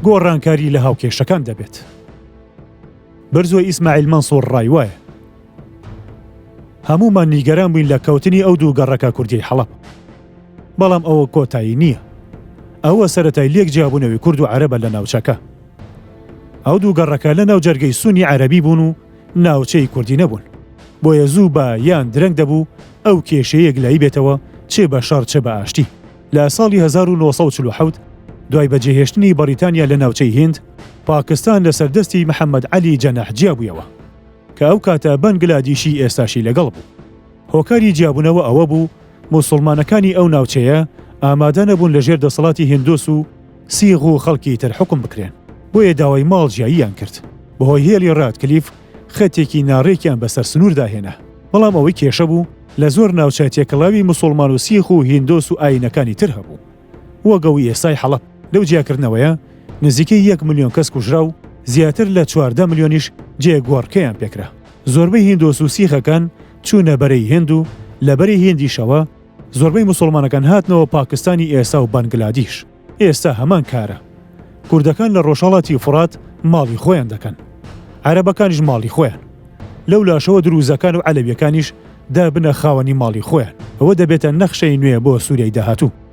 گۆڕانکاری لە هاوکێشەکان دەبێت. برزۆ ئیسماعیل مەنسوڕ ڕای وایە هەموومان نیگەران بووین لە کەوتنی ئەو دوو گەڕەکە کوردیەی حەڵەب. بەڵام ئەوە کۆتایی نییە. ئەوە سەرەتای لێک جیابوونەوەی کورد و عەرەبە لە ناوچەکە. ئەو دوو گەڕەکە لە ناو جەرگەی سونی عەرەبی بوون و ناوچەی کوردی نەبوون. بۆیە زوو بە یان درەنگ دەبوو ئەو کێشەیە یەکلایی بێتەوە چ بە شەڕ چ بە ئاشتی. لە ساڵی 1947 دوای بەجێهێشتنی بەڕیتانیا لە ناوچەی هیند، پاکستان لەسەر دەستی محەمەد عەلی جەناح جیابوویەوە کە ئەو کاتە بەنگلادیشی ئێستاشی لەگەڵ بوو. هۆکاری جیابوونەوە ئەوە بوو موسوڵمانەکانی ئەو ناوچەیە ئامادە نەبوون لە ژێر دەسەڵاتی هیندۆس و سیغ و خەڵکی تر حوکم بکرێن، بۆیە داوای ماڵ جیاییان کرد. بەهۆی هێڵی ڕادکلیف خەتێکی ناڕێکیان بەسەر سنووردا هێنا. بەڵام ئەوەی کێشە بوو لە زۆر ناوچە تێکەڵاوی موسوڵمان و سیخ و هیندۆس و ئایینەکانی تر هەبوو وەک ئەوەی ئێستای حەڵەب. لەو جیاکردنەوەیە نزیکەی یەک ملیۆن کەس کوژرا و زیاتر لە 14 ملیۆنیش جێگۆڕکێیان پێکرا. زۆربەی هیندۆس و سیخەکان چوونە بەرەی هیند و لە بەرەی هیندیشەوە زۆربەی موسوڵمانەکان هاتنەوە پاکستانی ئێستا و بەنگلادیش. ئێستا هەمان کارە. کوردەکان لە ڕۆژهەڵاتی فوڕات ماڵی خۆیان دەکەن. عەرەبەکانیش ماڵی خۆیان. لەو لاشەوە دروزەکان و عەلەویەکانیش دەبنە خاوەنی ماڵی خۆیان. ئەوە دەبێتە نەخشەی نوێ بۆ سوریای داهاتوو.